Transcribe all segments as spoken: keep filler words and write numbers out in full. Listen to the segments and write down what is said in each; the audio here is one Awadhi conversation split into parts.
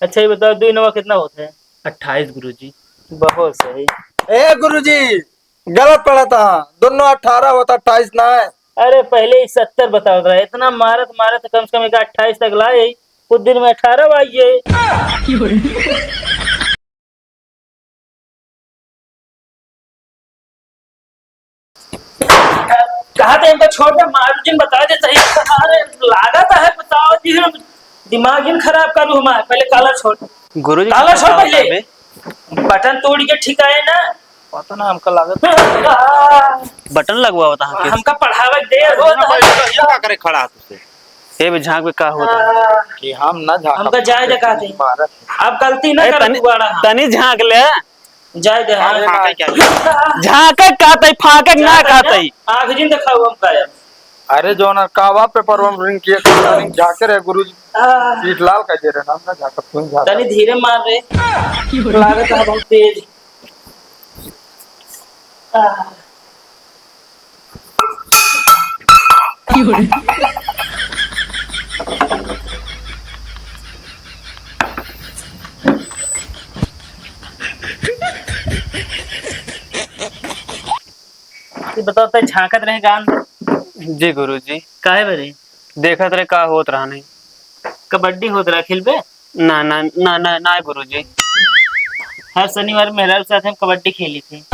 अच्छा, ये बताओ, दुई नवा कितना होता है? अट्ठाईस गुरुजी। बहुत सही। ए गुरुजी, गलत पढ़ा था, दोनों अठारह होता, अट्ठाईस ना है। अरे, पहले ही सत्तर बतावत रहा, इतना मारत मारत कम से कम एक अट्ठाईस तक लाए, कुछ दिन में अठारह आई है। कहा था इनका छोड़ दे, मारू जिन बता दे सही। अरे, लागत है, बताओ जी, हम दिमाग जिन खराब करू हमारे। पहले collar छोड़। गुरुजी, collar छोड़ पहले। बटन तोड़ के ठीक आए ना। पता ना, हमका लागत बटन लगवावत है हमका। हमका पढ़ावे देर होत है। ये का करे खड़ा है तुझसे? ए बे, झांक बे का होत है? कि हम ना झांकब। हमका जाए दे का दे। अब गलती ना ए, कर तनी, दोबारा। तनी झांक ले। जाए दे। हम अरे झांके ना। क्या? झांके का तई, फांके ना का तई। आँख जिन देखाऊ हमका यार। अरे जौन कावा paper में ring किए, ring झांके रहे गुरुजी। पीठ लाल कर दे रहे, हम ना झांकब, तुम झांक। तनी धीरे मार रे। लागत है बहुत तेज। ये बताओ, तै झांकत रहे गान? जी गुरुजी। काहे बरे? देखत रहे का होत रहा नहीं। कबड्डी होत रहा, खेलबे? ना, ना, ना, ना, ना, गुरुजी। हर शनिवार मेहरारू के साथ हम कबड्डी खेली थी।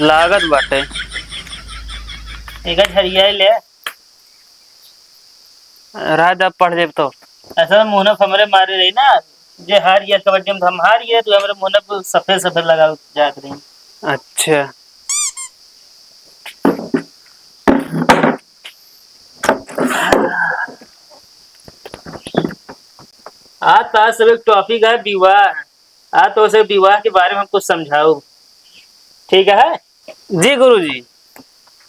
लागत बाटे। एक झरिया ले। रात अब पढ़ लेब तो। ऐसा तो मुंह हमरे मारे रही ना, जे हार गया कबड्डी में, तो हम हार गए, तो हमरे मुंह पर सफेद सफेद लगा जात रही। अच्छा। आज तो सब एक topic है विवाह। आज तो उसे विवाह के बारे में कुछ समझाओ, ठीक है? जी गुरुजी।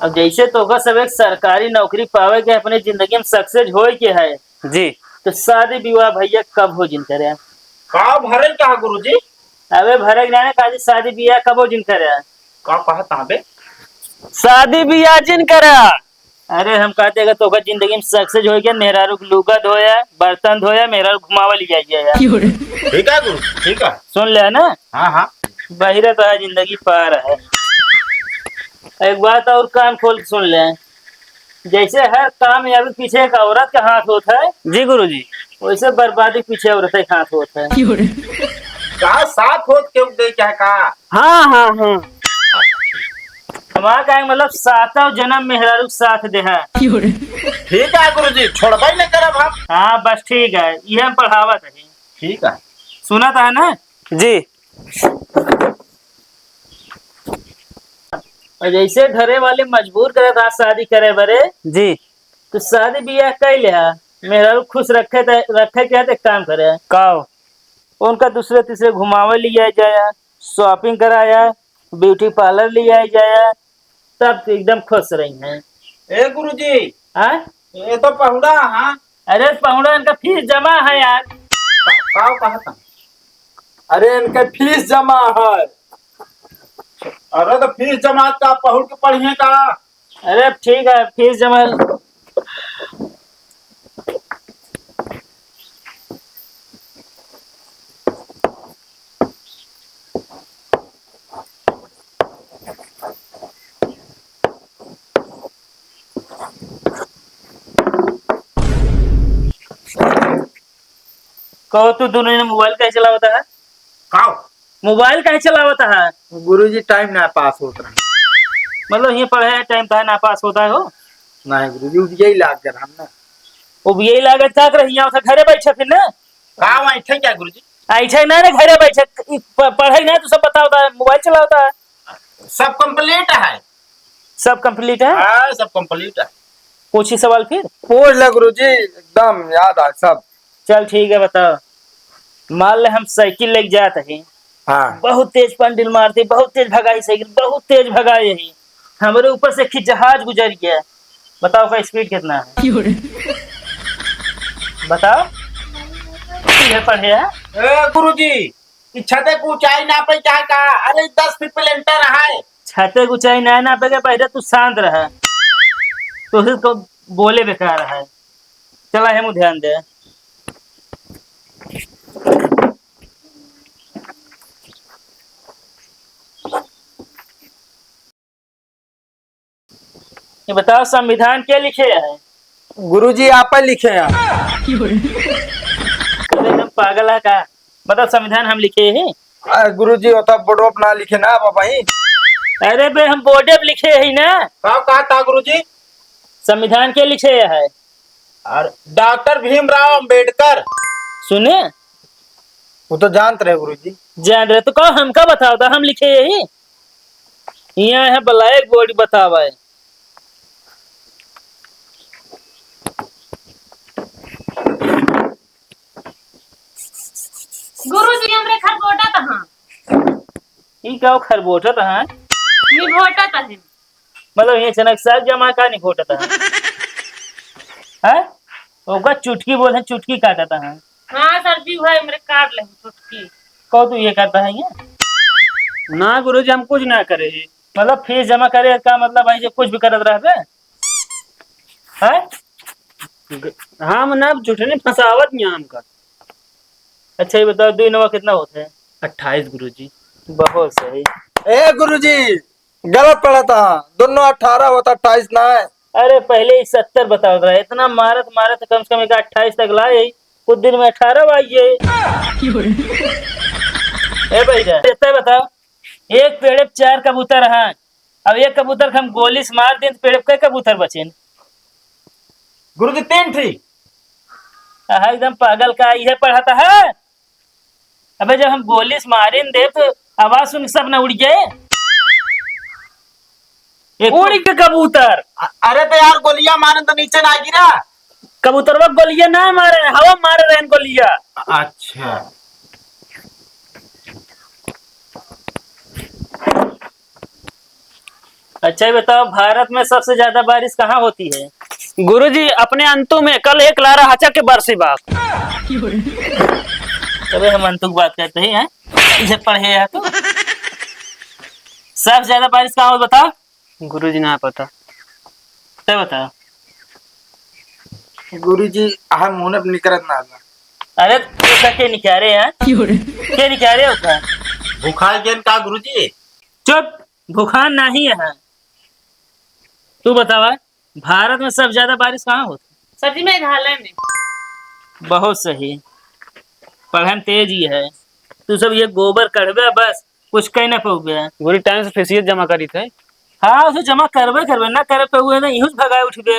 अब जैसे तोका सब एक सरकारी नौकरी पावे के, अपने जिंदगी में success होए के है, जी। तो शादी विवाह भैया कब हो जिन करे? का भरे का गुरुजी? अबे भरे के ना, काजी शादी विवाह कब हो जिन करे? का कहत हबे? शादी विवाह जिन करे। अरे हम कहते अगर तोका जिंदगी में success होए के, मेहरारू के लुगा धोया, बर्तन धोया, मेहरारू घुमावे ले जाए जाए। ठीक है गुरु, ठीक है। सुन ले ना। हाँ, हाँ। बहिरे तो है, जिंदगी पार है। एक बात और कान खोल के सुन ले, जैसे हर कामयाबी पीछे एक औरत का हाथ होत है, जी गुरुजी। वैसे बर्बादी पीछे औरत का हाथ होत है। का साथ होत के उठे क्या का? हाँ, हाँ, हाँ। हमार कहे के मतलब सातों जन्म मेहरारू के साथ देहा। ठीक है गुरुजी, छोड़बे न करब हम। हाँ, बस ठीक है, ये हम पढ़ावत है। ठीक है। सुनत है ना? जी। और जैसे घरे वाले मजबूर करत रहा शादी करे बरे, जी। तो शादी बियाह कइ लेहा, मेहरारू खुश रखे त, रखे के है तो एक काम करे। का हो? उनका दूसरे तीसरे घुमावे लिया जाया, shopping कराया, beauty parlour लिया जाया, तब तो एकदम खुश रही हैं। ए गुरुजी, हाँ? ये तो पहुड़ा, हाँ? अरे पहुड़ा, इनका fees जमा है यार। का, का कहता? अरे इनका fees जमा है। अरे तो fees जमा का पहुड़ के पढ़िए का? अरे ठीक है, fees जमा। कहो, तू दोनों जने mobile काहे चलावत है? काओ? Mobile काहे चलावत है? गुरुजी, time ना pass होत रहा। मतलब, ये पढ़े time काहे ना pass होता है हो? नहीं गुरुजी, उबियई लाग गए हम ना। उबियई लागत का कर, यहाँ उठा घरे बैठे फिर ना। का वहाँ ऐठे क्या गुरुजी? ऐठे ना, ना घरे बैठे, ई प-, पढ़े ना, तू सब बतावता है, mobile चलावता है। सब complete है। सब complete है? हाँ, सब complete है। पूछी सवाल फिर? पूछ ले गुरुजी, एकदम याद आए सब। चल ठीक है, बताओ। मान ले हम साइकिल लेके जात हई, हाँ। बहुत तेज पंडिल मारती, बहुत तेज भगाई साइकिल, बहुत तेज भगाई है। हमरे ऊपर से एक जहाज गुजर गया, बताओ का speed कितना है? क्यों रे? बताओ। ये पढ़े है? ए गुरुजी, ई छते के ऊंचाई नापे चाहे का? अरे, दस फीट पे लेंटर है। छते के ऊंचाई ना नापे के, पहले तू शांत रह। तो फिर तो बोले बेकार है। चला, हम ध्यान दे। ये बताओ, संविधान के लिखे है? गुरुजी, आप ही लिखे हैं। अरे, एकदम पागल है का? बताओ, संविधान हम लिखे ही? अरे गुरुजी, वो तो बोर्ड पर ना लिखे ना, आप वहीं। अरे बे, हम बोर्ड पर लिखे ही ना। का कहा था गुरुजी? संविधान के लिखे है? और डॉक्टर भीमराव अंबेडकर। सुने? वो तो जानत रहे गुरुजी। जान रहे तो कहो, हमका बताओ, तो हम लिखे यही। यहाँ है black board, बतावा है। गुरुजी, हमरे खरबोटा तहाँ। ई का खरबोटा तहाँ? निभोटा तहाँ। मतलब, ये अचानक साग जमा का निभोटा तहाँ? हैं? ओका चुटकी बोले, चुटकी काटा तहाँ। हाँ सर जी, भाई, हमरे काट ले चुटकी। कहो, तू ये करता है ये? ना गुरुजी, हम कुछ ना करे ही। मतलब, फीस जमा करे का मतलब है, जो कुछ भी करत रहबे? हैं? ग-, हम ना झूठे नहीं फंसावत नहीं हमका। अच्छा, ये बताओ, दुई नवा कितना होता है? अट्ठाईस गुरुजी। बहुत सही। ए गुरुजी, गलत पढ़ा था, दोनों अठारह होता, अट्ठाईस ना है। अरे, पहले ही सत्तर बतावत रहा, इतना मारत मारत कम से कम एक अट्ठाईस तक लाए, कुछ दिन में अठारह आई है। ए भैया, इतना बताओ, एक पेड़ पे चार कबूतर हैं, अब एक कबूतर के हम गोली से मार दें तो पेड़ पे कै कबूतर बचेन? गुरुजी, तीन ठी। आहा, एकदम पागल का इहे पढ़ाता है। अबे, जब हम गोली से मारे न देब तो आवाज सुन के सब ना उड़ गए। एक उड़ के कबूतर। अ-, अरे तो यार, गोलियां मारे तो नीचे ना गिरा। कबूतरवा गोलियां ना मारे, हवा मारे रहन गोलियां। अच्छा। अच्छा, ये बताओ, भारत में सबसे ज्यादा बारिश कहाँ होती है? गुरुजी, अपने अंतु में कल एक लारा हचक के बरसी बा। तबे हम अंतु की बात करते ही हैं, इसे पढ़े है तो। सबसे ज्यादा बारिश कहाँ होती, बताओ? गुरुजी, ना पता। तब बताओ। गुरुजी, हम मुंह निकरत ना था। अरे, तू का के निकारे हैं? के निकारे होता? भुखार गेन का गुरुजी? चुप, भुखार नहीं है। तू बतावा, भारत में सबसे ज्यादा बारिश कहाँ होती? सर जी, मेघालय में। बहुत सही, पढ़न तेज ही है। तू सब ये गोबर कढ़बे बस, कुछ कह ना पउबे। गुरुजी, टाइम से फीसियत जमा करी थे। हाँ, उसे जमा करबे करबे, ना करे पउबे ना, इहुँ से भगाए उठबे।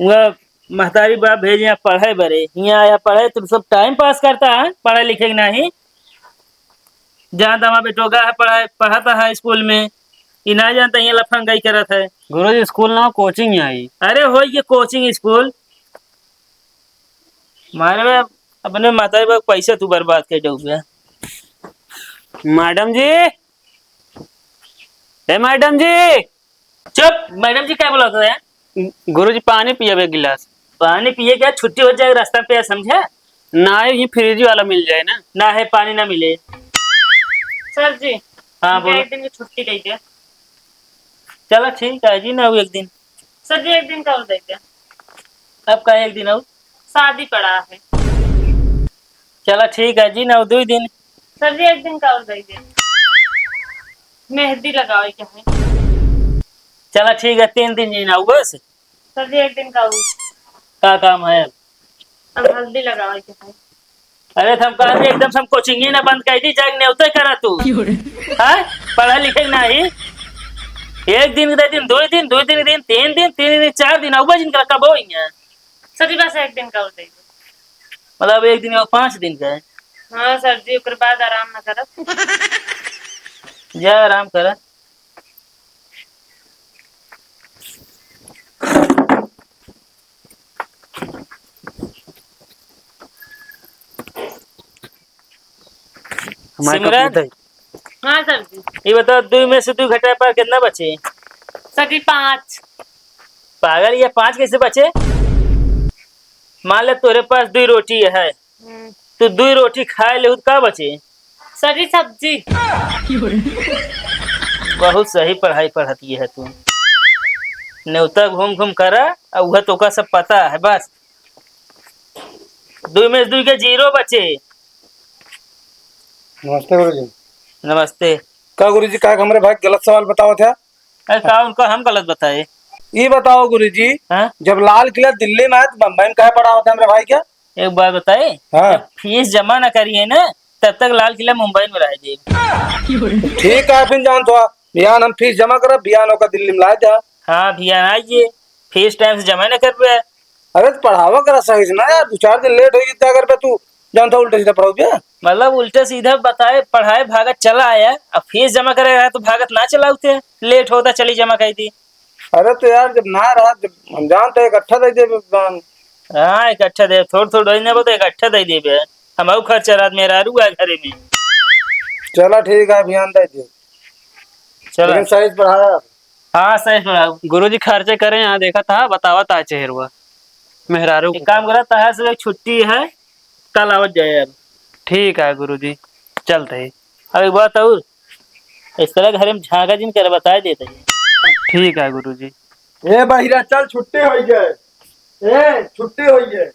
वह महतारी बाप भेजे यहाँ पढ़े बरे, यहाँ आया पढ़े, तुम सब टाइम पास करता है, पढ़े लिखे के नहीं। जहाँ तमा बेटोगा है पढ़ाई, पढ़ाता है स्कूल में, ई ना जानता ये लफंगाई करत है। गुरुजी, स्कूल ना, कोचिंग ही आई। अरे हो ये कोचिंग स्कूल, मारे में अपने माता बाप पैसा तू बर्बाद कर डूबे। मैडम जी, ए मैडम जी। चुप, मैडम जी क्या बोला था यार? गुरुजी, पानी पियब एक गिलास। पानी पिए क्या? छुट्टी हो जाए, रास्ता पे है, समझे? ना है, ये फ्रिज वाला मिल जाए ना। ना है, पानी ना मिले। सर जी, हाँ, मुझे बोलो। एक दिन की छुट्टी दे दे। चला ठीक है जी, ना हो एक दिन। सर जी, एक दिन का और दे दे। अब का एक दिन और? शादी पड़ा है। चला ठीक है जी, ना हो दुई दिन। सर जी, एक दिन का और दे दे। मेहंदी लगावे के है। चला ठीक है, तीन दिन जी ना हो बस। सर जी, एक दिन का और। का काम है? अब हल्दी लगावे के है। अरे, तो हम कहते एकदम से हम कोचिंग ही ना बंद कर दी, जाके नेवते करा तू। क्यों रे? हाँ? पढ़ा लिखे के नाही। एक दिन दे दिन, दो दिन, दो दिन, दिन, तीन दिन, तीन दिन, चार दिन, अब जिनका कब होइए? सर जी, बस एक दिन का और दे दो। मतलब, एक दिन और पाँच दिन का है? हाँ सर जी, ओकर बाद आराम ना करब। जा, आराम करा। हमारे सिमरन? कपूत है। हाँ सर जी। ये बताओ, दुई में से दुई घटाए पर कितना बचे? सर जी, पाँच। पागल, ये पाँच कैसे बचे? मान ले, तोरे पास दुई रोटी है, हम्म। तू दुई रोटी खाए ले, तो का बचे? सर जी, सब्जी। बहुत सही पढ़ाई पढ़ती है तू। नेवता घूम घूम करा, और वह तोका सब पता है बस। दुई में से दुई के जीरो बचे। नमस्ते गुरुजी। नमस्ते। का गुरुजी, का हमरे भाई गलत सवाल बतावत है? अरे का उनका हम गलत बताए? ई बताओ गुरुजी, हाँ? जब लाल किला दिल्ली में आए तो बम्बई में काहे पढ़ावत है हमरे भाई के? एक बात बताई, हाँ। जब फीस जमा न करिए ना, तब तक लाल किला मुंबई में रह जाए। ठीक है, फिर जान तो बिहान हम फीस जमा करब, बिहान ओका दिल्ली में लाए दे। हाँ, बिहान आइए, फीस टाइम से जमा न करबे। अरे तो पढ़ावा करा सही से ना यार, दो चार दिन लेट होई तो अगर पे तू जान तो उल्टा सीधा पढ़ाऊ बे। मतलब उल्टा सीधा बताए, पढ़ाए भागत चला आया, अब फीस जमा करे रहा तो भागत ना चलाऊ थे, लेट होता चली जमा कर दी। अरे तो यार जब ना रहा, जब हम जानते इकट्ठा दे देबे दान। हाँ, इकट्ठा दे, थोड़ थोड़ नहीं बोलते, इकट्ठा दे देबे। हम अउ खर्चा रात में रारू है घरे में। चला ठीक है, अभियान दे दे। चला। लेकिन सही से पढ़ा। हाँ, सही से पढ़ा। गुरुजी खर्चे करे यहाँ देखा था, बतावा था चेहरवा। मेहरारू एक काम करा, तहार से एक छुट्टी है, कल आवत जाए अब। ठीक है गुरुजी, चलते ही। अब एक बात और, इस तरह घरे में झांका जिन करे, बताए देते हैं। ठीक है गुरुजी। ए बहिरा, चल, छुट्टी होई गए। ए, छुट्टी होई गए।